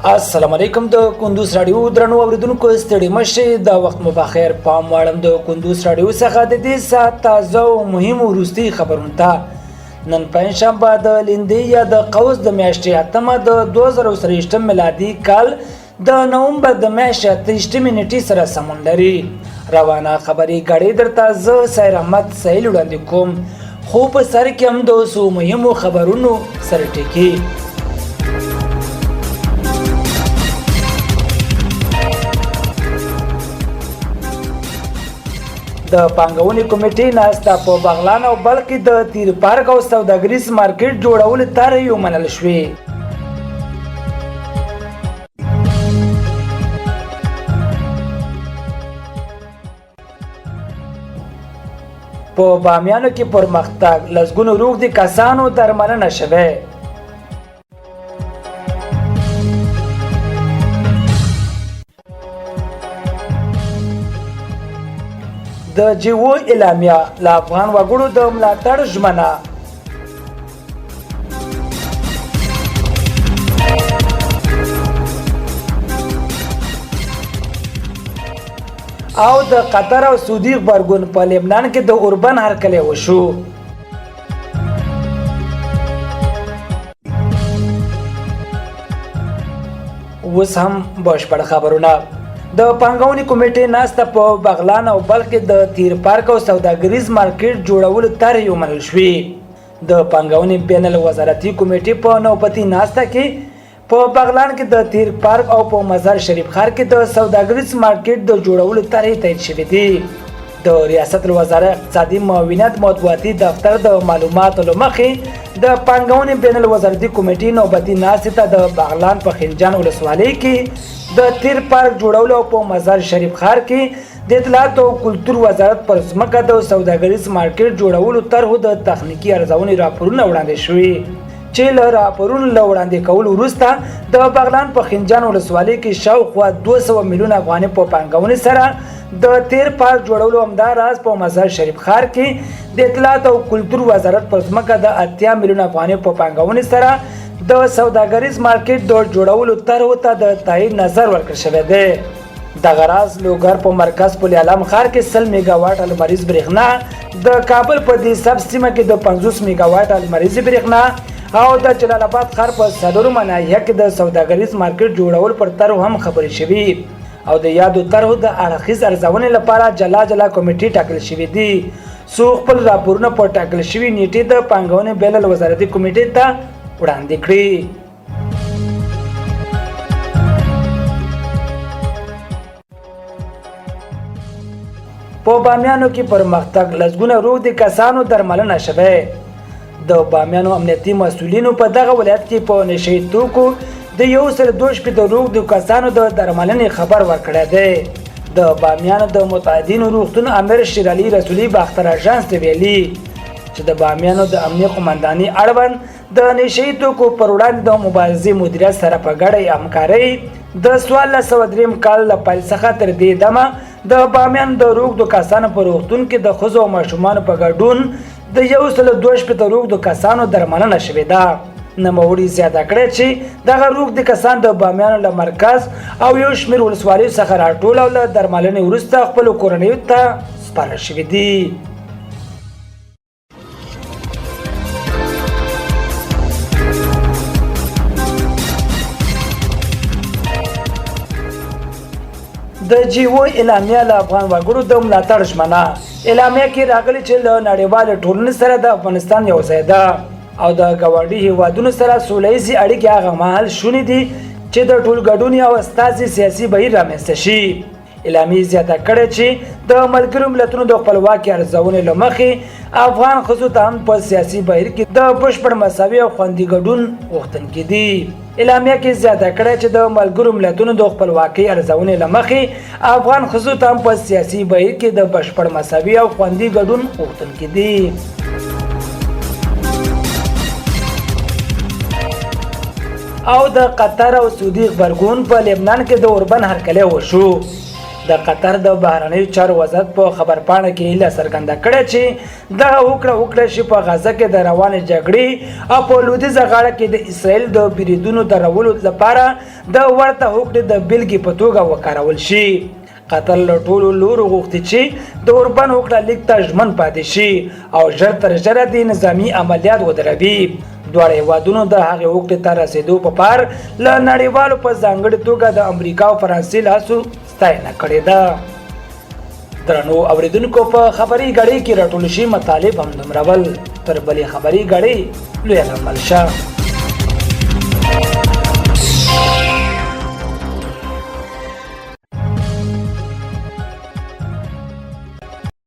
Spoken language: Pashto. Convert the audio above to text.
السلام علیکم د کندوز راډیو درنو اوریدونکو، ستړي مشي، د وخت مو بخیر. پام واړم د کندوز راډیو څخه د دې ساعت تازه او مهمو وروستي خبرونو ته. نن پنجشنبه د لیندۍ یا د قوس د میاشتې اتمه د 2023 میلادي کال د نومبر د میاشتې 28 نیټې سره سمون لري. روانه خبري ګړۍ درته زه سیر احمد سهیل وړاندې کوم، خو په سر کې هم د څو مهمو خبرونو سرټکي. د پانګونې کمیټې ناسته په بغلان او بلخ کې د تیر پارک او سوداګریز مارکیټ جوړولو طرحې ومنل شوې. په بامیانو کې پرمختګ، لسګونو روږدي کسانو درملنه شوې. د جیو اعلامیه، له افغان وګړو د ملاتړ ژمنه. او د قطر او سعودي غبرګون، په لبنان کې د اوربند هرکلی وشو. اوس هم بشپړ خبرونه. د پانګونې کمیټې ناسته په بغلان او بلخ کې د تیر پارک او سوداګریز مارکیټ جوړولو طرحې ومنل شوې. د پانګونې بین الوزارتي کمیټې په نوبتي ناسته کې په بغلان کې د تیر پارک او په مزار شریف ښار کې د سوداګریز مارکیټ د جوړولو طرحې تایید شوې دي. د ریاست الوزراء اقتصادي معاونیت مطبوعاتي دفتر د معلوماتو له مخې، د پانګونې بین الوزارتي کمیټې نوبتي ناستې ته د بغلان په خنجان ولسوالۍ کې د تیر پارک جوړولو او په مزار شریف ښار کې د اطلاعاتو او کلتور وزارت پر ځمکه د سوداګریز مارکیټ جوړولو طرحو د تخنیکي ارزونې راپورونه وړاندې شوي، چې له راپورونو له وړاندې کولو وروسته د بغلان په خنجان ولسوالۍ کې شاوخوا 200 میلیونه افغانۍ په پانګونې سره د تیر پارک جوړولو، همداراز په مزار شریف ښار کې د اطلاعات او کلتور وزارت پر ځمکه د 80 میلیونه افغانۍ په پانګونې سره د سوداګریز مارکیټ د جوړولو طرحو ته د تایید نظر ورکړ شوی دی. دغه راز لوګر په مرکز پل علم ښار کې 100 میګاواټ لمریز برېښنا، د کابل په دې سب سیمه کې د 50 میګاواټ لمریزې برېښنا او د جلال آباد ښار په څلورمه ناحیه کې د سوداګریز مارکیټ جوړولو پر طرحو هم خبرې شوي او د یادو طرحو د اړخیز ارزونې لپاره جلا جلا کمیټې ټاکل شوې دي، څو خپل راپورونه په ټاکل شوي نیټې د پانګونې بین الوزارتي کمیټې ته وړاندې کړي. په بامیانو کې پرمختګ، لسګونه روږدي کسانو درملنه شوې. د بامیانو امنیتي مسؤلینو په دغه ولایت کې په نشه یي توکو د 162 روږدو کسانو د درملنې خبر ورکړی دی. د بامیانو د متعدینو روغتون امر شیرعلي رسولي باختر اژانس ته ویلي چې د بامیانو د امنیه قومندانۍ اړوند د نشه یي توکو پر وړاندې د مبارزې مدیریت سره په ګډه همکارۍ د 1403 کال له پیل څخه تر دې دمه د بامیان د روږدو کسانو په روغتون کې د ښځو او ماشومانو په ګډون د 162 روږدو کسانو درملنه شوې ده. نوموړي زیاته کړې چې دغه روږدي کسان د بامیانو له مرکز او یو شمېر ولسوالیو څخه راټول او له درملنې وروسته خپلو کورنیو ته سپارل شوي دي. د جیو اعلامیه، له افغان وګړو د ملاتړ ژمنه. اعلامیه کې راغلي چې له نړیوالې ټولنې سره د افغانستان یو ځای ده او د ګاونډي هیوادونو سره سوله ییزې اړیکې هغه مهال شونې دي چې د ټولګډونې او استازي سیاسي بهیر رامنځته شي. اعلامیې زیاته کړې چې د ملګرو ملتونو د خپلواکې ارزونې له مخې افغان ښځو ته هم په سیاسي بهیر کې د بشپړ مساوي او خوندي ګډون غوښتونکي دي. اعلامیه کې زیاته کړې چې د ملګرو ملتونو د خپلواکۍ ارزونې له مخې افغان ښځو ته هم په سیاسي بهیر کې د بشپړ مساوي او خوندي ګډون غوښتونکي دي. او د قطر او سعودي غبرګون، په لبنان کې د اوربند هرکلی وشو. د قطر د بهرنیو چارو وزارت په خبرپاڼه کې هیله څرګنده کړې چې دغه هوکړه وکړای شي په غزه کې د روانې جګړې او په لودیځه غاړه کې د اسرائیل د بریدونو درولو لپاره د ورته هوکړې د بیلګې په توګه وکارول شي. قطر له ټولو لورو غوښتي چې د اوربند هوکړه لیک ته ژمن پاتې شي او ژر تر ژره دې نظامي عملیات ودروي. دواړه هېوادونو د هغې هوکړې ته رسېدو په پار له نړیوالو په ځانګړې توګه د امریکا او فرانسې له هڅو ستاینه کړې ده. درنو اوریدونکو، په خبري غړي کې راټول شي مطالب هم دومره ول. تر بلې خبري غړي لوی لمل شه.